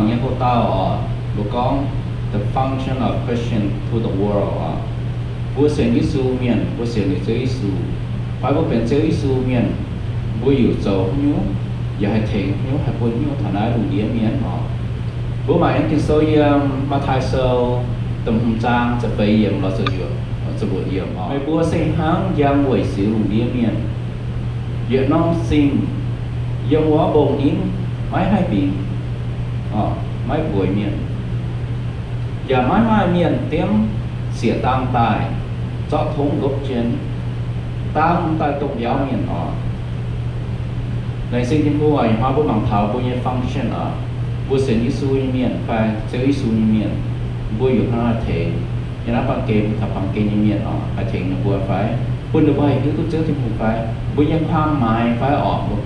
Nyei hoc-dauh oc, mbuo gorngv the function of Christian to the world oc. Mbuo sienx Yesu mienh, mbuo sienx liuz Ziouv Yesu, fai mbuo benx Ziouv Yesu mienh, mbuo yaac zoux haaix nyungc, yaac haih tengx haaix nyungc, haih bun haaix nyungc taux naaiv lungh ndiev mienh oc. Mbuo mangc yiem Ging-Sou yiem Matv^taai Sou da'hmz zaang ziepc feix yiemc lorz ziepc luoqc yiemc oc. Meih mbuo se hnangv njang weic siux lungh ndiev mienh. Yietc norm zingh yiem wuov mbong-nitv maiv haih bingx, maiv bueix mienh, yaac maiv maaih mienh diemv sieqv dang daaih zorqv tongv lopv jienv. Dang daaih dongh mbiauz mienh oc. Laengz zingh Tin-Hungh oc, ih hnoi mbuo mangc taux mbuo nyei function oc. Mbuo sienx Yesu nyei mienh fai Ziouv Yesu nyei mienh, mbuo yaac hnangv haih tengx yiem naaiv baamh gen, taux baamh gen nyei mienh oc, haih tengx ninh mbuo fai, bun ninh mbuo haih hiuv duqv Ziouv Tin-Hungh fai, mbuo nyei ความหมาย fai oc, mbuo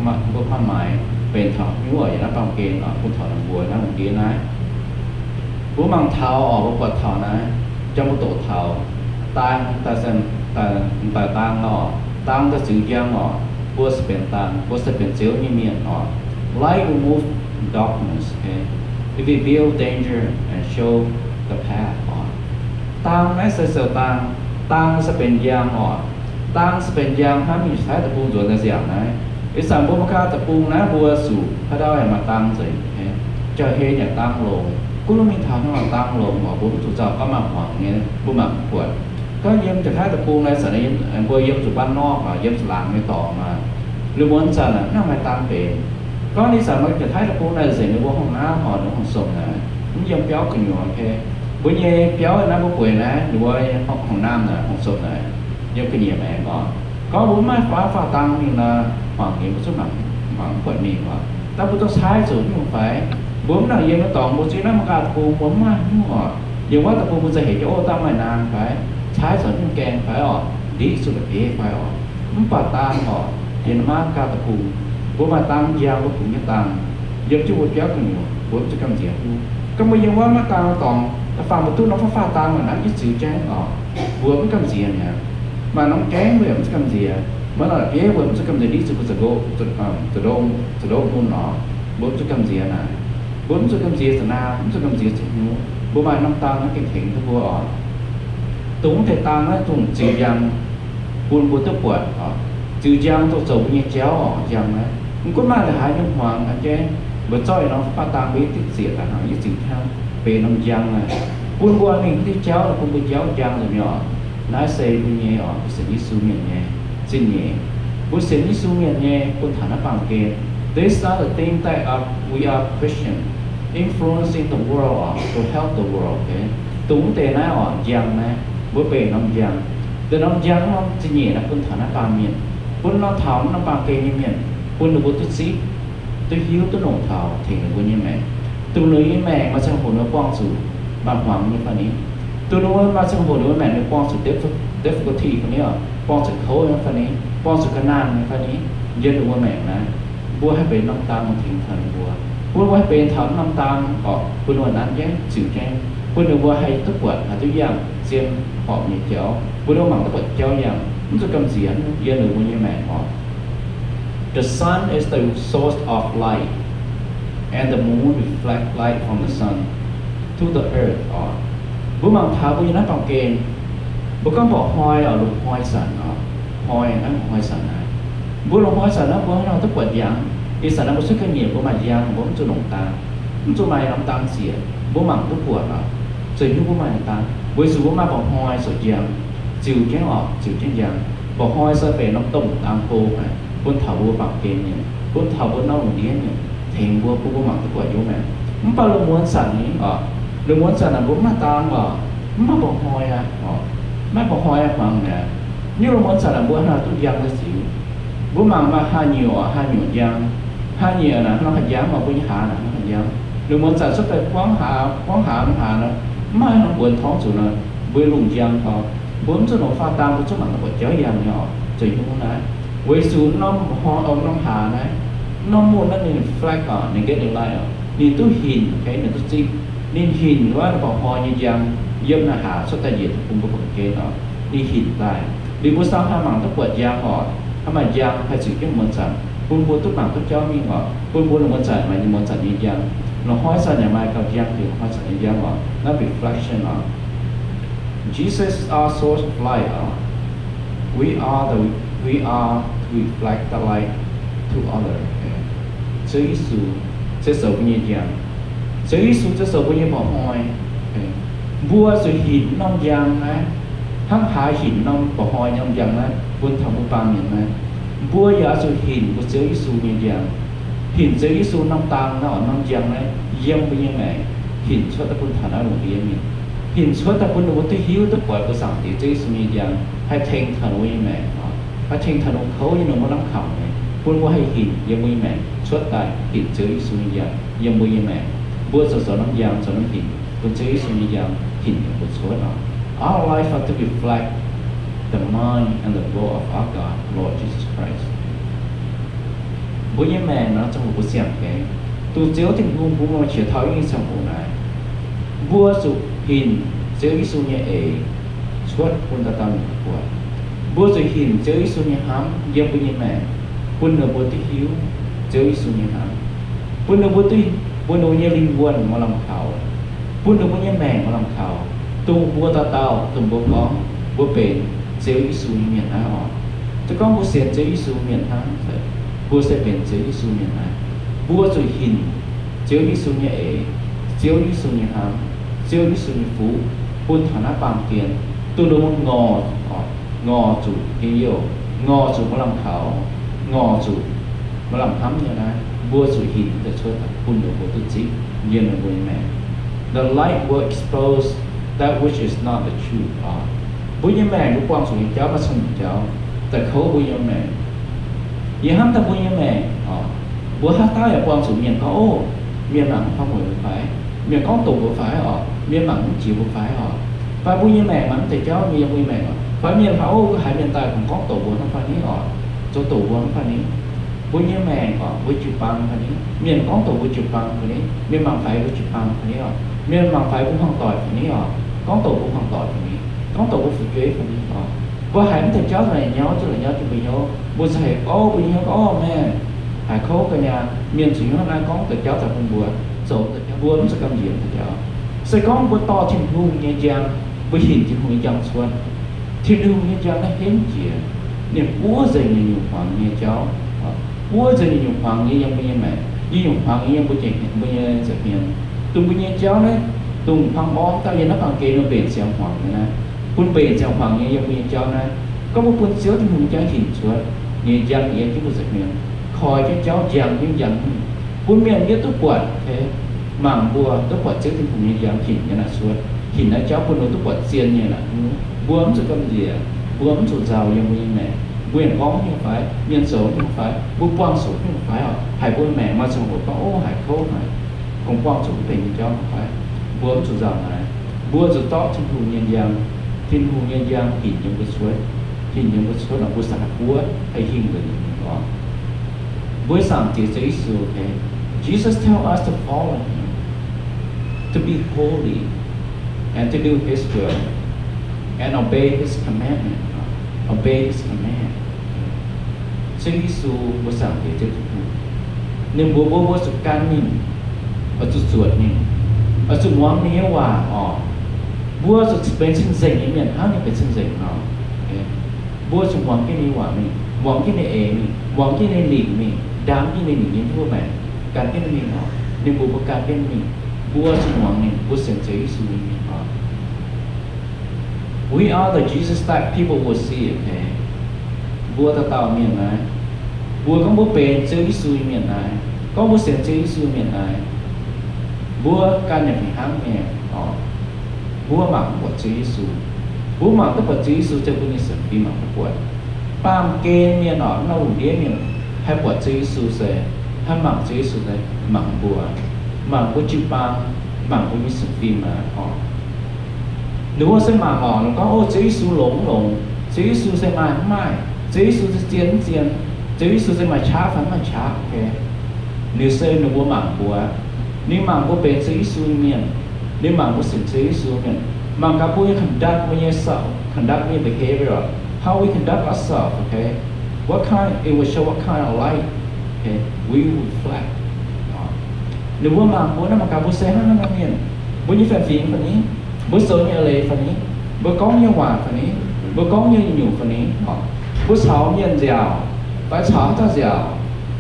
ความหมาย benx taux haaix nyungc oc, yiem naaiv baamh gen oc, bun taux ninh mbuo naaiv lungh ndiev naaiv. Mbuo mangc taux oc, mbuo buatc taux naaiv, jangx mbuo doqc taux dang, daaih, daaih dang oc, dang daaih ziux njang oc, mbuo se benx dang, mbuo se benx Ziouv nyei mienh oc. Light remove darkness, okay? It reveal danger and show the path oc. Dang naaiv se zoux dang, dang se benx njang oc. Dang se benx njang hnangv mingh taaih deic-bung nzuonx daaih nziaauc naaiv. Ih zanc mbuo maiv gaa deic-bung naaiv mbuo zuqc haaix dauh yaac maaih dang nzengc, jauv-hlen yaac dang longx. Gunv mingh taux hnangv nor dang longx oc, mbuo mv zuqc nzauh gorngv maaih hmuangx nyei, mbuo mangc mv buatc. Gorngv yiem jiex taaih deic-bung naaiv zanc, mbuo yiem zuqc บ้านนอก oc, yiem zuqc laangz nyei dorngx maah, liuz muonz zanc aac mv nangc maaih dang benx. Gorngv ih zanc maaih jiex taaih deic-bung naaiv nzengc, ninh mbuo ห้องน้ำ oc, ninh mbuo ห้องส้วม naaic, mv yiem biauv gu'nyuoz, okay? Mbuo nyei biauv naaiv mbuo bueix naaiv, ninh mbuo ห้องน้ำ naaic, ห้องส้วม naaic, yiem ga'nyiec maengx oc. Gorngv mbuo mv maaih faaux, faaux dang mingh nor, hmuangx nyei mbuo zungv mangc, mangc mv buatc mingh oc. Dangh mbuo duqv caaiv zuqc nyungc fai? Mbuo mv nangc yiem nyei dorngx mbuo zuqc naaiv maiv gaa deic-bung mbuo mv maaih nyungc oc. Yiem wuov deic-bung mbuo za'heix jienv, o, dangh maaih naang fai, caaiv zuqc nyungc gaengh fai oc, ndiqv zuqc la'bieiv fai oc. Mv baac dang oc, yiem naaiv maiv gaa deic-bung, mbuo maaih dang njang, mbuo bungx nyei dang, yiem jienv mbuo biauv gu'nyuoz, mbuo mv zuqc gamh nziex huv. Gorngv mbuo yiem wuov maiv dang dorngx, da'faanh mbuo duqv norm faaux, faaux dang maaih naaiv jienv ziux jangv oc, mbuo mv gamh nziex mi'aqv. Maaih norm gaengh mbuo yaac mv zuqc gamh nziex, maaih norm la'bieiv mbuo mv zuqc gamh nziex, ndiqv zuqc mbuo zoux ndoqv, zoux ndoqv mun oc, mbuo mv zuqc gamh nziex naaic. Mbuo mv zuqc gamh nziex zoux naaiv, mv zuqc gamh nziex zoux hnyouv. Mbuo maaih norm dang naaiv gengh tengx duqv mbuo oc. Dongh wuov deix dang naaiv dongh ziux njang bun mbuo duqv buatc oc. Ziux njang dongh zoux mbuo nyei jauv oc, njang naaiv. Mv gunv maaih la'haaix nyungc hmuangx a'jang, mbuo zorqv norm faaux dang mbuo yaac diqv zieqc daaih hnangv, yaac ziux hnangv, benx norm njang naaic. Bun mbuo mingh diqv jauv, bun mbuo jauv njang nzengc mi'aqv oc. Naaiv se mbuo nyei oc, mbuo sienx Yesu mienh nyei zingh nyeic. Mbuo sienx Yesu mienh nyei bun taux naaiv baamh gen. These are the things that are, we are Christian, influencing the world oc, to help the world, okay? Dongh wuov deix naaiv oc, njang naaiv, mbuo benx norm njang. Deix norm njang norm zingh nyeic naaiv bun taux naaiv baamh mienh, bun norm taux naaiv baamh gen nyei mienh, bun ninh mbuo duqv zipv, duqv hiuv, duqv longc taux tengx ninh mbuo nyei maengc. Dongh ninh nyei maengc maaih ziangh hoc ninh mbuo buangh zuqc maaih hmuangx nyei fai ni? Dongh ninh mbuo maaih ziangh hoc ninh mbuo maengc ninh buangh zuqc difficulty fai ni oc, buangh zuqc kouv nyei fai ni, buangh zuqc ga'naanh nyei fai ni, yiem ninh mbuo maengc naaiv, mbuo haih benx norm dang tengx taux ninh mbuo. Bun mbuo haih benx taux norm dang oc, bun ninh mbuo nanv jienv, ziux jienv, bun ninh mbuo haih duqv buatc, haih duqv yangh zien horpc nyei jauv, bun ninh mbuo mangc duqv buatc jauv yangh, mv zuqc gamh nziex yiem ninh mbuo nyei maengc oc. The sun is the source of light, and the moon reflect light from the sun to the earth oc. Mbuo mangc taux mbuo nyei naaiv baamh gen, mbuo gorngv mba'hnoi oc, lungh hnoi zanc oc, hnoi naaiv, lungh hnoi zanc naaiv, mbuo lungh hnoi zanc naaiv mbuo hnangv nor duqv buatc njang. Ih zanc naaiv mbuo cuotv ga'nyiec mbuo maaih njang, mbuo mv zuqc longc dang, mv zuqc maaih norm dang zieqc, mbuo mangc duqv buatc oc. Zoux hnyouv mbuo maaih norm dang, weic zuqc mbuo maaih mba'hnoi zoux njang, ziux jienv oc, ziux jienv njang. Mba'hnoi se benx norm domh dang go naaic, bun taux mbuo baamh gen mienh, bun taux mbuo norm lungh ndiev mienh, tengx mbuo, bun mbuo mangc duqv buatc hnyouv maengc. Mv baac lungh muonz zanc ni oc, lungh muonz zanc naaic mbuo mv maaih dang oc, mv maaih mba'hnoi aqv oc, mv maaih mba'hnoi aqv hmuangx mi'aqv. Nyungc lungh muonz zanc naaic mbuo hnangv haaix duqv njang nyei ziux? Mbuo mangc maaih haa nyuoqc, haa nyuoqc njang, haa nyuoqc naaic hnangv haaix njang, mangc mbuo nyei hlaax naaic hnangv haaix njang. Lungh muonz zanc cuotv daaih buangv hlaax, buangv hlaax, norm hlaax naaic mv maaih norm mbuonx torngv zuqc naaic, mbuo lungh njang taux, mbuo mv zuqc longc faah dang, mbuo zungv mangc duqv buatc jauv yangh nyei oc, zoux hnyouv naaiv. Weic zuqc norm hnoi, norm hlaax naaiv, norm moon naaiv ninh reflect oc, ninh getting light oc, ninh duqv hinc, okay, ninh duqv zipv. Ninh hinc wuov mba'hnoi nyei njang yiem naaiv hlaax cuotv daaih njiec bun mbuo baamh gen oc. Ninh hinc daaih, liuz mbuo sau haih mangc duqv buatc njang oc, haih maaih njang haih ziux jienv muonz zanc. bun mbuo duqv mangc duqv jauv mingh oc, bun mbuo lungh muonz zanc maaih muonz zanc nyei njang, lungh hnoi zanc yaac maaih gauh njang, lungh hnoi zanc nyei njang oc. Naaiv reflection oc. Jesus is our source of light oc. We are the, we are to reflect the light to other. Ziouv Yesu se zoux mbuo nyei njang. Ziouv Yesu se zoux mbuo nyei mba'hnoi. Mbuo zuqc hinc norm njang naaiv, hnangv haaix hinc norm mba'hnoi norm njang naaiv bun taux mbuo baamh mienh naaiv, mbuo yaac zuqc hinc mbuo Ziouv Yesu nyei njang. Hinc Ziouv Yesu norm dang naaiv oc, norm njang naaiv yiem mbuo nyei maengc, hinc cuotv daaih bun taux naaiv lungh ndiev mienh, hinc cuotv daaih bun ninh mbuo duqv hiuv duqv buatc mbuo Zaangc Diex Ziouv Yesu nyei njang haih tengx taux ninh mbuo nyei maengc, haih tengx taux ninh mbuo kouv nyei, ninh mbuo lamh kaux nyei, bun mbuo haih hinc yiem mbuo nyei maengc cuotv daaih, hinc Ziouv Yesu nyei njang yiem mbuo nyei maengc. Mbuo zoux zoux norm njang, zoux norm hinc, bun Ziouv Yesu nyei njang hinc yiem mbuo cuotv oc. Our life ought to reflect the mind and the will of our God, Lord Jesus Christ. Mbuo nyei maengc nor ziangh hoc mbuo siang-gaengh, dongh Ziouv Tin-Hungh bun mbuo qiex taux nyei ziangh hoc naaiv, mbuo zuqc hinc Ziouv Yesu nyei eix cuotv bun dauh dauh mienh buatc. Mbuo zuqc hinc Ziouv Yesu nyei hnamv yiem mbuo nyei maengc, bun ninh mbuo duqv hiuv Ziouv Yesu nyei hnamv, bun ninh mbuo duqv, bun ninh mbuo nyei lingh wuonh maaih lamh kaux, bun ninh mbuo nyei maengc maaih lamh kaux, dongh mbuo dauh dauh, dongh mbuo gorngv mbuo benx Ziouv Yesu nyei mienh naaiv oc. Se gorngv mbuo sienx Ziouv Yesu mienh hnangv, mbuo se benx Ziouv Yesu mienh naaiv. Mbuo zuqc hinc Ziouv Yesu nyei eix, Ziouv Yesu nyei hnamv, Ziouv Yesu nyei fuqv bun taux naaiv baamh gen, dongh ninh mbuo ngorc, ngorc zuqc heng youh, ngorc zuqc maaih lamh kaux, ngorc zuqc maaih lamh hnamv nyei naaiv, mbuo zuqc hinc daaih cuotv daaih bun ninh mbuo duqv zipv yiem ninh mbuo nyei maengc. The light will expose that which is not the truth oc. Mbuo nyei maengc mbuo buangh zuqc nyei jauv maaih cong-mengh jauv daaih kouv mbuo nyei maengc. Yie hnamv daaih mbuo nyei maengc oc, mbuo haaix dauh yaac buangh zuqc mienh gorngv, ov, mienh mangc mv faaux mueic mbuo fai, mienh gorngv doqc mbuo fai oc, mienh mangc mv jiex mbuo fai oc. Fai mbuo nyei maengc maaih mv deix jauv nyei yiem mbuo nyei maengc oc, fai mienh hlauv, ov, haaix mienh daaih kungx gorngv doqc mbuo hnangv fai ni oc, zoux doqc mbuo hnangv fai ni. Mbuo nyei maengc oc, mbuo jiu-baang fai ni, mienh gorngv doqc mbuo jiu-baang fai ni, mienh mangc faix mbuo jiu-baang fai ni oc, mienh mangc faix mbuo hmuangv doic fai ni oc, gorngv doqc mbuo hmuangv doic fai ni, gorngv doqc mbuo fu'jueiv fai ni oc. Mbuo haiz mv deix jauv la'nyauv, zungv la'nyauv jienv mbuo hnyouv, mbuo za'gengh gorngv mbuo nyei hnyouv gorngv, ov, maengh, haiz kouv ga'nyaah, mienh zuqc hnyouv naaiv gorngv deix jauv daaih bun mbuo, zoux deix jauv mbuo mv zuqc gamh nziex deix jauv. Se gorngv mbuo dorh Tin-Hungh nyei njang, mbuo hinc Tin-Hungh nyei njang cuotv, Tin-Hungh nyei njang naaiv henv jiex, ninh buov nzengc nyei nyungc-hmuangx nyei jauv, buov nzengc nyei nyungc-hmuangx nyei yiem mbuo nyei maengc, nyei nyungc-hmuangx nyei yiem mbuo nyei, mbuo nyei nza'hmien, dongh mbuo nyei jauv naaiv, dongh hmuangx orn daaih yiem naaiv baamh gen nor mbenc ziangx hmuangx nyei naaiv, bun mbenc ziangx hmuangx nyei yiem mbuo nyei jauv naaiv. Gorngv mbuo bun Ziouv Tin-Hungh nyei njang hinc cuotv, ninh nyei njang yiem jienv mbuo nza'hmien, koi jienv jauv, njang jienv njang, bun mienh yietv duqv buatc, mangc mbuo duqv buatc Ziouv Tin-Hungh nyei njang hinc nyei naaiv cuotv, hinc naaiv jauv bun ninh duqv buatc zien nyei naaiv. Mbuo mv zuqc gamh nziex, mbuo mv zuqc nzauh yiem mbuo nyei maengc. Mbuo yaac gorngv nyungc fai, mienh zoux nyungc fai, mbuo buangh zuqc nyungc fai oc, haiz mbuo maengc maaih ziangh hoc gorngv, ov, haiz kouv haic, kungx buangh zuqc mv benx nyei jauv nyungc fai, mbuo mv zuqc nzauh naaiv. Mbuo zuqc dorh Tin-Hungh nyei njang, Tin-Hungh nyei njang hinc yiem mbuo cuotv, hinc yiem mbuo cuotv nor mbuo sai haic buov haih hingh nzengc nyei oc. Mbuo Zaangc Diex Ziouv Yesu, okay? Jesus tell us to follow him, to be holy, and to do his will, and obey his commandment. Obey his command. Ziouv Yesu, mbuo Zaangc Diex Ziouv Tin-Hungh, ninh mbuox mbuo, mbuo zuqc gan ninh, oix zuqc zuotc ninh, oix zuqc muangx ninh nyei waac oc. Mbuo zuqc benx cing-nzengc nyei mienh hnangv ninh benx cing-nzengc nor. Mbuo zuqc muangx jienv ninh nyei waac mingh, muangx jienv ninh eix mingh, muangx jienv ninh lingc mingh, ndaam jienv ninh lingc nyei mbuo maengc, gan jienv ninh mingh oc. Ninh mbuox mbuo gan jienv mingh, mbuo zuqc muangx ninh, mbuo sienx Ziouv Yesu nyei mienh oc. We are the Jesus that people will see, okay? Mbuo dauh dauh mienh naaiv, mbuo gorngv mbuo benx Ziouv Yesu nyei mienh naaiv, gorngv mbuo sienx Ziouv Yesu mienh naaiv, mbuo ganh yaac fih hnangv nyei oc. Mbuo mangc duqv buatc Ziouv Yesu. Mbuo mangc duqv buatc Ziouv Yesu se mbuo nyei sienx fim mangc duqv buatc. Baamh gen mienh oc, norm lungh ndiev mienh haih buatc Ziouv Yesu se, haih mangc Ziouv Yesu se mangc mbuo, mangc mbuo jiu-baang, mangc mbuo nyei sienx fim aqv oc. Ninh mbuo se mangc oc, ninh gorngv, ov, Ziouv Yesu longx mv longx, Ziouv Yesu se maaih mv maaih, Ziouv Yesu se zien mv zien, Ziouv Yesu se maaih qaqv fai mv maaih qaqv, okay? Ninh se ninh mbuo mangc mbuo, ninh mangc mbuo benx Ziouv Yesu nyei mienh, ninh mangc mbuo sienx Ziouv Yesu mienh, mangc gaax mbuo nyei conduct, mbuo nyei self, conduct, mbuo nyei behavior, how we conduct ourselves, okay? What kind, it will show what kind of light Okay, we reflect. Ninh mbuo mangc mbuo naaiv mangc gaax mbuo se hnangv naaiv nyei mienh. Mbuo nyei fiem-fingx fai ni, mbuo zoux nyei eix leiz fai ni, mbuo gorngv nyei waac fai ni, mbuo gorngv nyei nyungc-nyungc fai ni, mbuo caux mienh nziaauc fai caux haaix dauh nziaauc,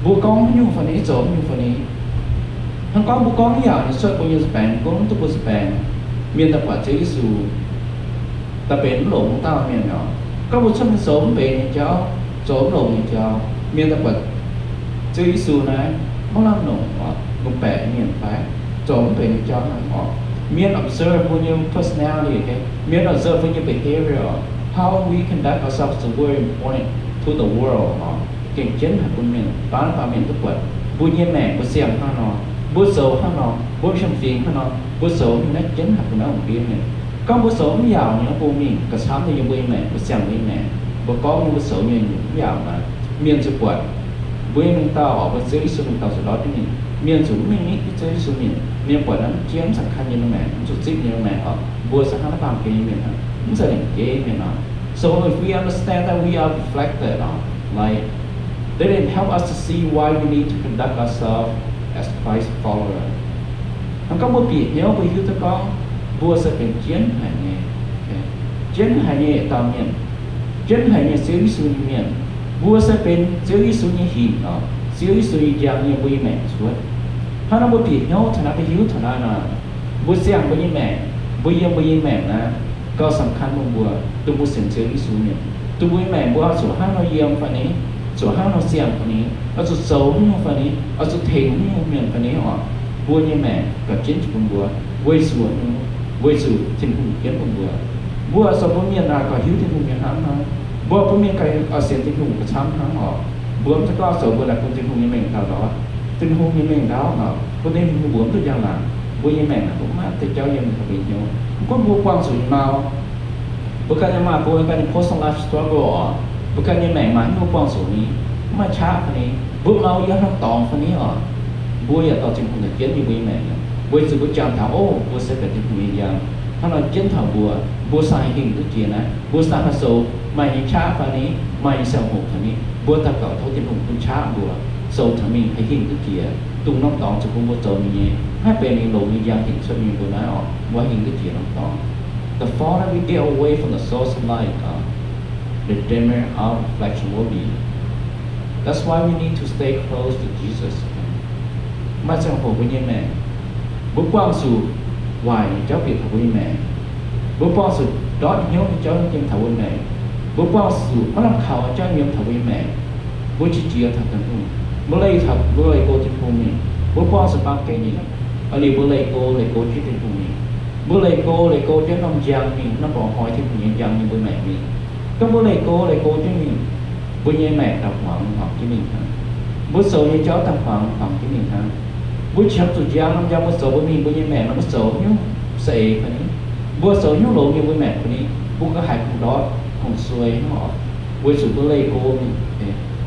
mbuo gorngv haaix nyungc fai ni, zoux haaix nyungc fai ni. Hnangv gorngv mbuo gorngv nyei waac nyei cuotv mbuo nyei nzabaengx, mbuo mv duqv mbuo nzabaengx, mienh daaih buatc Ziouv Yesu daaih benx mv longx dauh mienh oc. Gorngv mbuo cuotv mingh zoux mv benx nyei jauv, zoux mv longx nyei jauv, mienh daaih buatc Ziouv Yesu naaiv maiv lamh longc oc, longc baeqc mienh fai zoux mv benx nyei jauv hnangv oc. Mienh observe mbuo nyei personality, okay? Mienh observe mbuo nyei behavior, how we conduct ourselves is very important to the world oc. Gengh jienv haic bun mienh, baav naaiv baamh mienh duqv buatc mbuo nyei maengc mbuo siang hnangv nor, mbuo zoux hnangv nor, mbuo fiem-fingx hnangv nor, mbuo zoux nyei naaiv jienv haic bun naaiv ong-ndiev mienh. Gorngv mbuo zoux mv yaauc nyei, mbuo mingh ga'camv nyei yiem mbuo nyei maengc mbuo siang mbuo nyei maengc, mbuo gorngv nyei, mbuo zoux nyei nyungc mv yaauc naaic, mienh zuqc buatc mbuo nyei mengh dauh oc, mbuo Ziouv Yesu mengh dauh zuqc ndortv jienv mingh. Mienh zuqc mv mingh nitv Ziouv Yesu mienh, mienh buatc naaiv mv jiem, mv zanc kanh nyei mbuo maengc, mv zuqc zipv nyei mbuo maengc oc. Mbuo se hnangv naaiv baamh gen nyei mienh hnangv, mv zeiz lengc jeiv mienh oc. So if we understand that we are reflected oc, like, then it help us to see why we need to conduct ourselves as Christ follower. Hnangv gorngv mbuo bieqc hnyouv mbuo hiuv duqv gorngv mbuo se benx jienv haic nyei, jienv haic nyei dauh mienh, jienv haic nyei Ziouv Yesu nyei mienh. Mbuo se benx Ziouv Yesu nyei hinc oc, Ziouv Yesu nyei njang yiem mbuo nyei maengc cuotv. Hnangv nor mbuo bieqc hnyouv taux naaiv, mbuo hiuv taux naaiv nor, mbuo siang mbuo nyei maengc, mbuo yiem mbuo nyei maengc naaiv gauh สำคัญ bun mbuo, dongh mbuo sienx Ziouv Yesu mienh. Dongh mbuo nyei maengc mbuo oix zuqc hnangv nor yiem fai ni, zuqc hnangv nor siang fai ni, oix zuqc zoux haaix nyungc fai ni, oix zuqc tengx haaix nyungc mienh fai ni oc, mbuo nyei maengc gauh jienv jiex bun mbuo, weic zuqc, weic zuqc Tin-Hungh jienv bun mbuo. Mbuo zoux bun mienh naaic gauh hiuv Tin-Hungh nyei hnamv hnangv. Mbuo bun mienh gauh oix sienx Tin-Hungh gauh camv hnangv oc. Mbuo mv zeiz gorngv zoux mbuo naaic bun Tin-Hungh nyei mengh dauh ndortv. Tin-Hungh nyei mengh ndau nor, bun Tin-Hungh mbuox mv duqv njang-laangc, mbuo nyei maengc naaic mbuo mv maaih deix jauv yiem taux mbuo hnyouv. Mv gunv mbuo buangh zuqc nyei mau, mbuo ganh nyei maa, mbuo ganh nyei personal life struggle oc, mbuo ganh nyei maengc maaih haaix nyungc mbuo buangh zuqc ni, mv maaih qaqv fai ni, mbuo mau yiem norm dorngx fai ni oc, mbuo yaac dorh Tin-Hungh daaih jienv yiem mbuo nyei maengc. Weic zuqc mbuo jangx taux, o, mbuo se benx Tin-Hungh nyei njang, hnangv nor jienv taux mbuo, mbuo sai hingh duqv jiex naaiv, mbuo sai haih zoux maaih nyei qaqv fai ni, maaih nyei siang-hoc fai ni, mbuo daux gaux tov Tin-Hungh bun qaqv mbuo, zoux taux mingh haih hingh duqv jiex, dongh norm dorngx zuqc bun mbuo zoux mingh nyei, maiv benx ninh longx nyei njang hinc cuotv mingh mbuo naaiv oc, mbuo hingh duqv jiex norm dorngx. The farther we get away from the source of life, uh, the dimmer our reflection will be. That's why we need to stay close to Jesus. Maaih ziangh hoc mbuo nyei maengc, mbuo buangh zuqc waaic nyei jauv bieqc taux mbuo nyei maengc. Mbuo buangh zuqc ndortv hnyouv nyei jauv yiem taux mbuo maengc. Mbuo buangh zuqc maiv lamh kaux jauv yiem taux mbuo nyei maengc. Mbuo qiex jiez taux Tin-Hungh, mbuo leih taux, mbuo leih go Tin-Hungh mingh. Mbuo buangh zuqc baamh gen nyei, liuz mbuo leih go, leih go jienv Tin-Hungh mingh. Mbuo leih go, leih go jienv norm njang mingh, norm mborqv hnoi Tin-Hungh nyei njang yiem mbuo maengc mingh. Gorngv mbuo leih go, leih go jienv mingh, mbuo nyei maengc daaih hmuangx hmuangx jienv mingh hnangv. Mbuo zoux nyei jauv daaih hmuangx hmuangx jienv mingh hnangv. Mbuo qiemx zuqc njang norm njang mbuo zoux mbuo mingh, mbuo nyei maengc nor mbuo zoux nyungc saeng-eix fai ni, mbuo zoux nyungc longx nyei mbuo maengc fai ni, mbuo ga'haaix kungx ndortv kungx suei hnangv oc. Weic zuqc mbuo leih go mingh.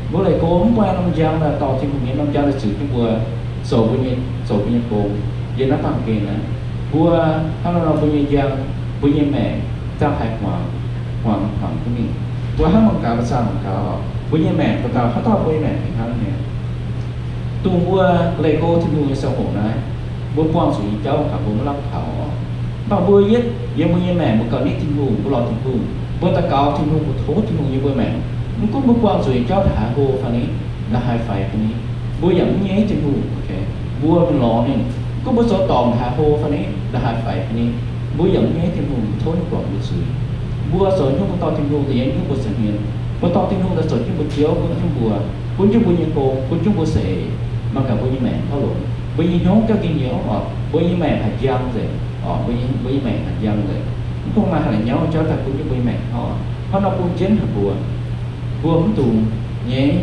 Mbuo leih go mv buatc norm njang daaih dorh Tin-Hungh nyei norm njang daaih ziux jienv mbuo zoux mbuo nyei, zoux mbuo nyei gong. Yiem naaiv baamh gen naaiv, mbuo hnangv nor nor mbuo nyei njang, mbuo nyei maengc ziangh haaix hmuangx, hmuangx hmuangx jienv mingh. Mbuo hnangv mangc gaax, mbuo zaah mangc gaax oc, mbuo nyei maengc daux gaux haaix dauh mbuo nyei maengc fih hnangv nyei. Dongh mbuo leih go Tin-Hungh nyei ziangh hoc naaiv, mbuo buangh zuqc nyei jauv mangc gaax mbuo maiv lamh kaux oc. Mv baac mbuo yietv yiem mbuo nyei maengc mbuo gauh nitv Tin-Hungh, mbuo lorz Tin-Hungh, mbuo daux gaux Tin-Hungh, mbuo tov Tin-Hungh yiem mbuo maengc. Mv gunv mbuo buangh zuqc nyei jauv taux haaix hlo fai ni, ndongc haaix faix fai ni, mbuo yaac mv nyaiv Tin-Hungh. Mbuo mingh lorz ninh, mv gunv mbuo zoux dorngc haaix hlo fai ni, ndongc haaix faix fai ni, mbuo yaac mv nyaiv Tin-Hungh, mbuo tov ninh guangc mbuo zuiz. Mbuo zoux nyungc mbuo dorh Tin-Hungh daaih yiem nyungc mbuo nza'hmien. Mbuo dorh Tin-Hungh daaih zoux jienv mbuo Ziouv, bun jienv mbuo, bun jienv mbuo nyei gong, bun jienv mbuo saeng-eix. Mangc gaax mbuo nyei maengc haaix longx, mbuo nyei hnyouv gauh gengh nyouz oc, mbuo nyei maengc haih njang nzengc oc, mbuo nyei, mbuo nyei maengc haih njang nzengc. Mv dungx maaih haaix nyungc jauv daaih bun jienv mbuo nyei maengc hnangv oc. Hnangv nor bun jienv haic mbuo. Mbuo mv dungx nyaiv,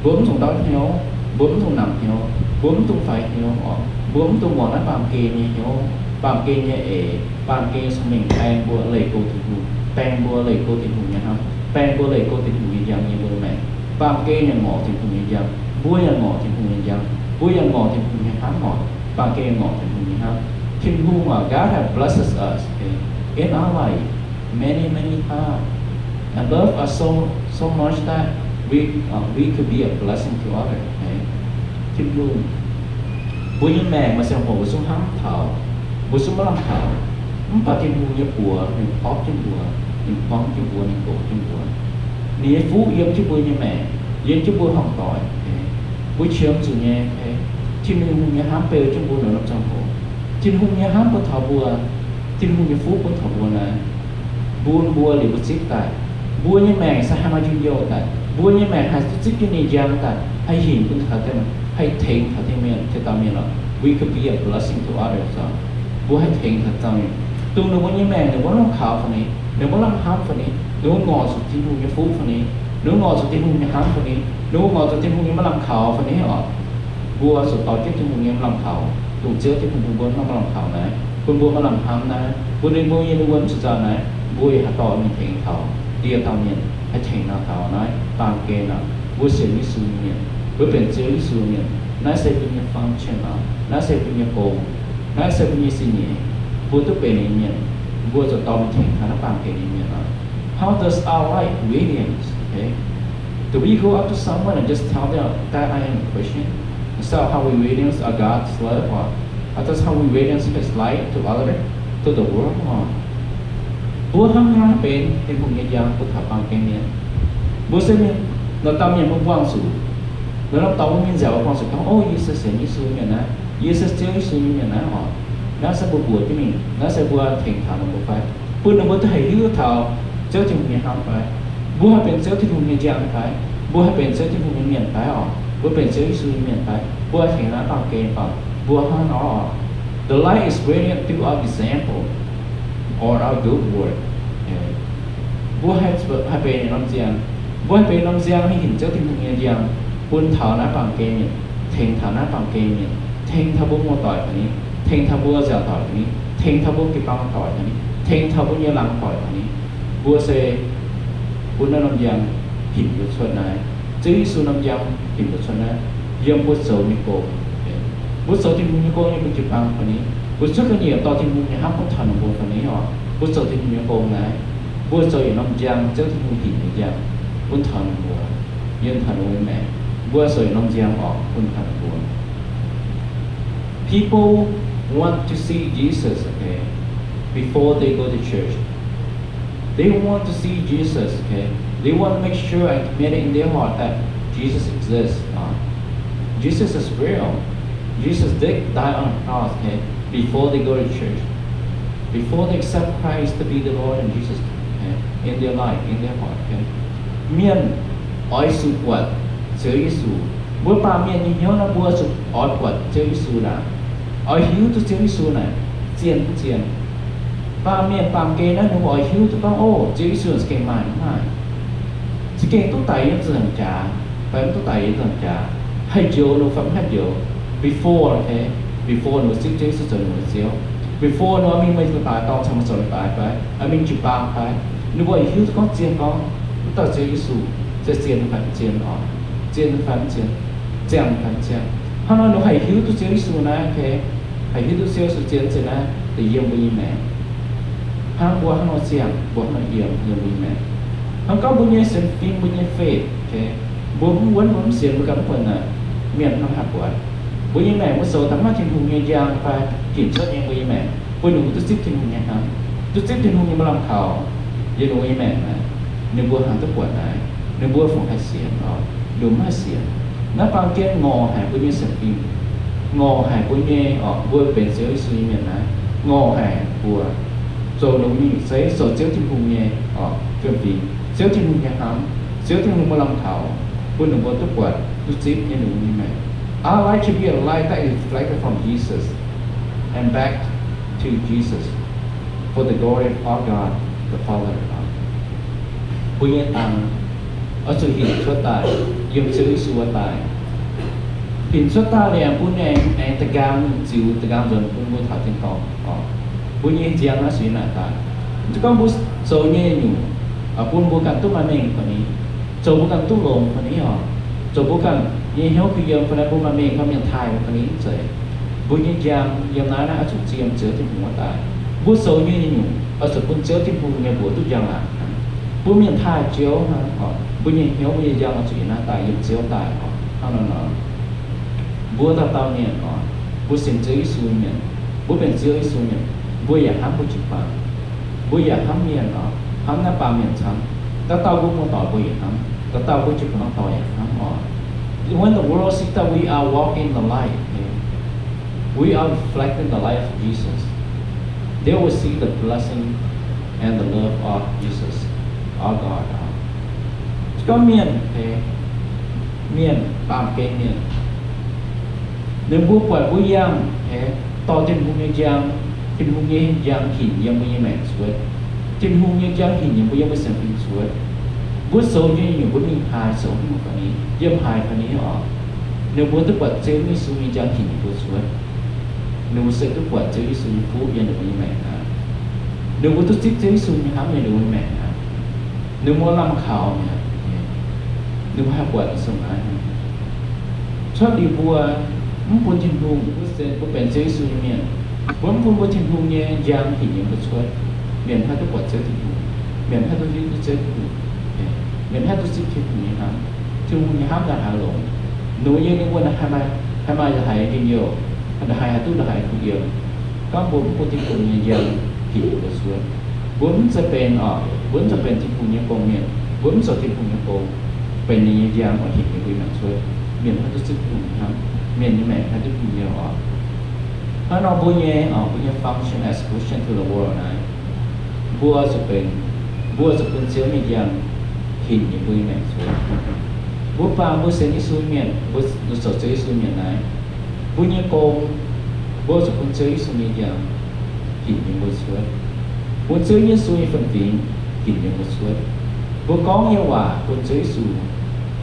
mbuo mv dungx ndortv hnyouv, mbuo mv dungx namx hnyouv, mbuo mv dungx faix hnyouv oc. Mbuo mv dungx muangx naaiv baamh gen nyei hnyouv, baamh gen nyei eix, baamh gen nyei cong-mengh baeng mbuo leih go Tin-Hungh, baeng mbuo leih go Tin-Hungh nyei hnamv, baeng mbuo leih go Tin-Hungh nyei njang yiem mbuo nyei maengc. Baamh gen yaac ngorc Tin-Hungh nyei njang, mbuo yaac ngorc Tin-Hungh nyei njang, mbuo yaac ngorc Tin-Hungh nyei hnamv oc. Baamh gen yaac ngorc Tin-Hungh nyei hnamv. Tin-Hungh oc, God has blessed us, okay, in our life many, many times and love us so, so much that we, uh, we could be a blessing to others, okay. Tin-Hungh, mbuo nyei maengc maaih ziangh hoc mbuo zungv hnamv taux, mbuo zungv maiv lamh kaux. Mv baac Tin-Hungh nyei buoz ninh porv jienv mbuo, ninh gorngv jienv mbuo, ninh goux jienv mbuo. Ninh nyei fuqv yiem jienv mbuo nyei maengc, yiem jienv mbuo horngh doic. Mbuo qiemx zuqc nyei, Tin-Hungh nyei hnamv beu jienv mbuo norm-norm ziangh hoc. Tin-Hungh nyei hnamv bun taux mbuo, Tin-Hungh nyei fuqv bun taux mbuo naaiv, bun mbuo liuz mbuo zipv daaih, mbuo nyei maengc se haih maaih njien-youh daaih, mbuo nyei maengc haih duqv zipv jienv ninh njang daaih, haih hinc bun taux, haih tengx taux Tin-Hungh mienh, tengx dauh mienh oc. We could be a blessing to others. Mbuo haih tengx taux dauh mienh, dongh ninh mbuo nyei maengc ninh mbuo maiv lamh kaux fai ni, ninh mbuo maiv lamh hnamv fai ni, ninh mbuo ngorc zuqc Tin-Hungh nyei fuqv fai ni, ninh mbuo ngorc zuqc Tin-Hungh nyei hnamv fai ni, ninh mbuo ngorc zuqc Tin-Hungh nyei maiv lamh kaux fai ni oc. Mbuo zuqc dorh jienv Tin-Hungh nyei maiv lamh kaux, dongh Ziouv Tin-Hungh bun mbuo maiv lamh kaux naaiv, bun mbuo maiv lamh hnamv naaiv, bun ninh mbuo nyei ninh mbuo mv zuqc nzauh naaiv, mbuo yaac haih dorh mingh tengx taux ndie dauh mienh, haih tengx taux naaiv baamh gen naaic. Mbuo sienx Yesu nyei mienh, mbuo benx Ziouv Yesu nyei mienh, naaiv se mbuo nyei function oc, naaiv se mbuo nyei gong, naaiv se mbuo nyei zingh nyeic. Mbuo duqv benx ninh nyei mienh, mbuo zuqc dorh mingh tengx taux naaiv baamh gen nyei mienh oc. How does our light radiance? Okay. Do we go up to someone and just tell them that I am a Christian? Is that how we radiance a God's love, or how does how we radiance His light to other, to the world? Mbuo hnangv haaix benx Tin-Hungh nyei njang bun taux baamh gen mienh? Mbuo se mienh, norm dauh mienh mbuo buangh zuqc, norm dauh mbuo mingh nziaauc buangh zuqc gorngv, O, yie se sienx Yesu mienh naaiv, yie se Ziouv Yesu nyei mienh naaiv oc. Naaiv se mbuo mbuox jienv mingh, naaiv se mbuo tengx taux ninh mbuo fai, bun ninh mbuo duqv haih hiuv taux Ziouv Tin-Hungh nyei hnamv fai? Mbuo haih benx Ziouv Tin-Hungh nyei njang fai? Mbuo haih benx Ziouv Tin-Hungh nyei mienh fai oc? Mbuo benx Ziouv Yesu nyei mienh fai? Mbuo haih tengx naaiv baamh gen fai? Mbuo hnangv nor oc. The light is radiant through our example or our good work. Mbuo haih benx norm nziang, mbuo haih benx norm nziang haih hinc Ziouv Tin-Hungh nyei njang bun taux naaiv baamh gen mienh, tengx taux naaiv baamh gen mienh, tengx taux mbuo muoz-doic fai ni, tengx taux mbuo nziaauc doic fai ni, tengx taux mbuo jiu-baang doic fai ni, tengx taux mbuo nyei laangz doic fai ni. Mbuo se bun naaiv norm njang hinc mbuo cuotv naaiv, Ziouv Yesu norm njang hinc mbuo cuotv naaiv, yiem mbuo zoux nyei gong. Mbuo zoux Tin-Hungh nyei gong yiem mbuo jiu-baang fai ni, mbuo cuotv ga'nyiec dorh Tin-Hungh nyei hnamv bun taux ninh mbuo fai ni oc, mbuo zoux Tin-Hungh nyei gong naaiv, mbuo zoux yietc norm njang, Ziouv Tin-Hungh hinc nyei njang bun taux ninh mbuo, yiem taux ninh mbuo nyei maengc. Mbuo zoux yietc norm njang oc bun taux ninh mbuo. People want to see Jesus, okay, before they go to church. They want to see Jesus, okay? They want to make sure and commit it in their heart that Jesus exists. Uh, Jesus is real. Jesus did die on the cross, okay? Before they go to church, before they accept Christ to be the Lord and Jesus, okay? In their life, in their heart, okay? Mienh oix zuqc buatc Ziouv Yesu. Mbuo baamh mienh nyei hnyouv naaiv mbuo zuqc oix buatc Ziouv Yesu naaic, oix hiuv duqv Ziouv Yesu naaic zien mv zien. Baamh mienh baamh gen naaiv ninh mbuo oix hiuv duqv gorngv, o, Ziouv Yesu za'gengh maaih mv maaih. Za'gengh duqv daic yiem ziepc nzaangc jaax fai mv duqv daic yiem ziepc nzaangc jaax, haih njoux ninh fai mv haih njoux. Before, okay, before ninh mbuo zipv Ziouv Yesu zoux ninh mbuo Ziouv, before ninh mbuo mingh meih leiz-baaix dorngh caux meih zoux leiz-baaix fai mingh jiu-baang fai, ninh mbuo oix hiuv duqv gorngv zien gorngv wuov dauh Ziouv Yesu se zien fai mv zien oc, zien fai mv zien, ziangh fai mv ziangh. Hnangv nor ninh haih hiuv duqv Ziouv Yesu naaiv, okay, haih hiuv duqv Ziouv Yesu zien mv zien naaiv deix yiem mbuo nyei maengc. Hnangv mbuo hnangv nor ziangh, mbuo hnangv nor yiem yiem mbuo nyei maengc. Hnangv gorngv mbuo nyei sienx fim, mbuo nyei faith, okay, mbuo mv wuonv, mbuo mv sienx, mbuo ganh mv buatc naaic, mienh hnangv haaix buatc? Mbuo nyei maengc mbuo zoux daaih maiv Tin-Hungh nyei njang fai ginc cuotv nyei mbuo nyei maengc, bun ninh mbuo duqv zipv Tin-Hungh nyei hnamv, duqv zipv Tin-Hungh nyei maaih lamh kaux yiem ninh mbuo nyei maengc naaic, ninh mbuo hnangv duqv buatc naaic, ninh mbuo fungc haih sienx oc, ninh mbuo mv haih sienx. Naaiv baamh gen ngorc haic mbuo nyei sienx fim, ngorc haic mbuo nyei oc, mbuo benx Ziouv Yesu nyei mienh naaiv, ngorc haic mbuo zoux longx nyei, se zoux Ziouv Tin-Hungh nyei oc, fiem-fingx, Ziouv Tin-Hungh nyei hnamv, Ziouv Tin-Hungh maaih lamh kaux bun ninh mbuo duqv buatc duqv zipv nyei ninh mbuo nyei maengc. Our life should be a light that is reflected from Jesus and back to Jesus for the glory of our God the Father. Mbuo nyei dangx oix zuqc hinc cuotv daaih yiem Ziouv Yesu wuov daaih. Hinc cuotv daaih liuz bun ninh aengx da'nqaang ziux, da'nqaang nzuonx bun mbuo taux tin-dorngh oc. Mbuo nyei nziang naaiv suiv naaic daaih. Mv zeiz gorngv mbuo zoux nyei nyungc bun mbuo ganh duqv maaih mengh fai ni, zoux mbuo ganh duqv longx fai ni oc, zoux mbuo ganh nyei hnyouv kuh yiem fai ni, mbuo maaih mengh fai mienh taaih fai ni, mv zeiz. Mbuo nyei njang yiem naaiv naaiv oix zuqc ziex yiem Ziouv Tin-Hungh wuov daaih. Mbuo zoux nyei nyungc oix zuqc bun Ziouv Tin-Hungh nyei mbuox duqv njang laangc hnangv. Mbuo mienh taaih Ziouv hnangv oc, mbuo nyei hnyouv, mbuo nyei njang oix zuqc yiem naaiv daaih, yiem Ziouv daaih oc. Hnangv nor nor, Mbuo dauh dauh mienh oc, mbuo sienx Ziouv Yesu mienh, mbuo benx Ziouv Yesu mienh, mbuo yaac hnamv mbuo jiu-baang. Mbuo yaac hnamv mienh oc, hnamv naaiv baamh mienh camv. Dauh dauh mbuo muoz-doic mbuo yaac hnamv, dauh dauh mbuo jiu-baang dorh yaac hnamv oc. When the world see that we are walking the light, okay, we are reflecting the light of Jesus, they will see the blessing and the love of Jesus, our God. Gorngv mienh, mienh, baamh gen mienh, ninh mbuo buatc mbuo yangh dorh Tin-Hungh nyei njang, Tin-Hungh nyei njang hinc yiem mbuo nyei maengc cuotv. Tin-Hungh nyei njang hinc yiem mbuo, yiem mbuo sienx fim cuotv. Mbuo zoux nyei nyungc mbuo mingh haaix, zoux nyungc fai ni, yiem haaix fai ni oc, ninh mbuo duqv buatc Ziouv Yesu nyei njang hinc yiem mbuo cuotv. Ninh mbuo se duqv buatc Ziouv Yesu nyei fuqv yiem ninh mbuo nyei maengc aqv. Ninh mbuo duqv zipv Ziouv Yesu nyei hnamv yiem ninh mbuo nyei maengc aqv. Ninh mbuo lamh kaux mi'aqv. Ninh mbuo haih buatc sung naaiv. Cuotv liuz mbuo mv bun Tin-Hungh, mbuo benx Ziouv Yesu nyei mienh, mbuo mv bun mbuo Tin-Hungh nyei njang hinc yiem mbuo cuotv, mienh haih duqv buatc Ziouv Tin-Hungh, mienh haih duqv hiuv duqv Ziouv Tin-Hungh, mienh haih duqv zipv Tin-Hungh nyei hnamv. Tin-Hungh nyei hnamv ndongc haaix longx, ninh mbuo yiem ninh mbuo haih maaih, haih maaih ndongc haaix njien-youh, haih ndongc haaix haih duqv ndongc haaix kuh yiem. Gorngv mbuo mv bun Tin-Hungh nyei njang hinc yiem mbuo cuotv, mbuo mv zeiz benx oc, mbuo mv zeiz benx Tin-Hungh nyei gong-mienh, mbuo mv zoux Tin-Hungh nyei gong, benx ninh nyei njang oix hinc yiem mbuo maengc cuotv, mienh haih duqv zipv Tin-Hungh nyei hnamv, mienh nyei maengc haih duqv njien-youh oc. Hnangv nor mbuo nyei, mbuo nyei function as Christian to the world naaiv, mbuo zuqc benx, mbuo zuqc bun Ziouv nyei njang hinc yiem mbuo nyei maengc cuotv. Mbuo baamh mbuo sienx Yesu mienh, mbuo zoux Ziouv Yesu mienh naaiv, mbuo nyei gong, mbuo zuqc bun Ziouv Yesu nyei njang hinc yiem mbuo cuotv. Bun Ziouv Yesu nyei fun-fingx hinc yiem mbuo cuotv. Mbuo gorngv nyei waac bun Ziouv Yesu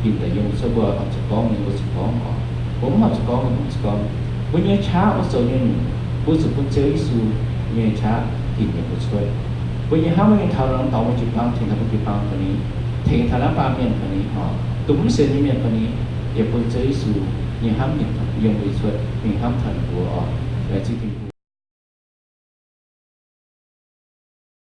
hinc daaih yiem mbuo cuotv. Mbuo horpc zuqc gorngv nyei, mbuo zuqc gorngv oc. Mbuo mv horpc zuqc gorngv, mbuo mv zuqc gorngv. Mbuo nyei qaqv, mbuo zoux nyei nyungc, mbuo zuqc bun Ziouv Yesu nyei qaqv hinc yiem mbuo cuotv. Mbuo nyei hnamv, mbuo nyei taux norm dorngx mbuo jiu-baang, tengx taux mbuo jiu-baang fai ni, tengx taux naaiv baamh mienh fai ni oc, dongh mv sienx nyei mienh fai ni, yaac bun Ziouv Yesu nyei hnamv hinc yiem mbuo cuotv, mingh hnamv taux ninh mbuo oc. Laengz zingh Tin-Hungh.